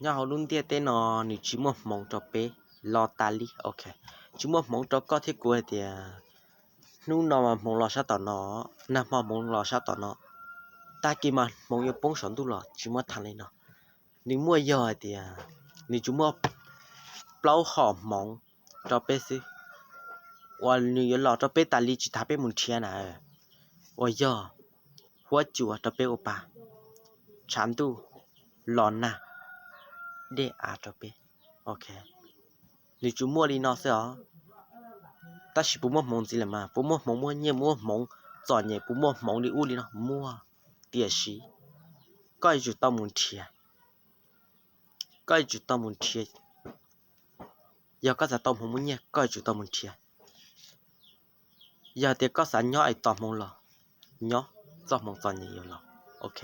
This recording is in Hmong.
Nyob hauv lub ntiaj teb no nws tsis muaj hmoov rau peb los tas li, ok. Tsis muaj hmoov rau koj thiab kuv hais tias hnub no mas hmoov los sab tom no, nag hmo hmoov los sab tom no, tag kis mas hmoov yuav poob saum ntuj los tsis muaj tham li no. Nws muaj yog hais tias nws tsuas muaj plaub hom hmoov rau peb xwb, uas nws yuav los rau peb tas li tsis tas peb mus nrhiav na, uas yog huab cua rau peb ua pa, tshav ntuj, los nag, dej av rau peb, ok. Nws tsuas muaj li no xwb os. Tab sis puas muaj hmoov ntxiv lawm mas, puas muaj hmoov muaj nyiaj, muaj hmoov txom nyem, puas muaj hmoov li ub li no? Muaj, tiam sis koj yuav tsum tau mus nrhiav. Koj yuav tsum tau mus nrhiav. Yog koj xav tau hmoov muaj nyiaj koj yuav tsum tau mus nrhiav. Yog tias koj xav nyob es tos hmoov los, nyob, txoj hmoov txom nyem yuav los, ok.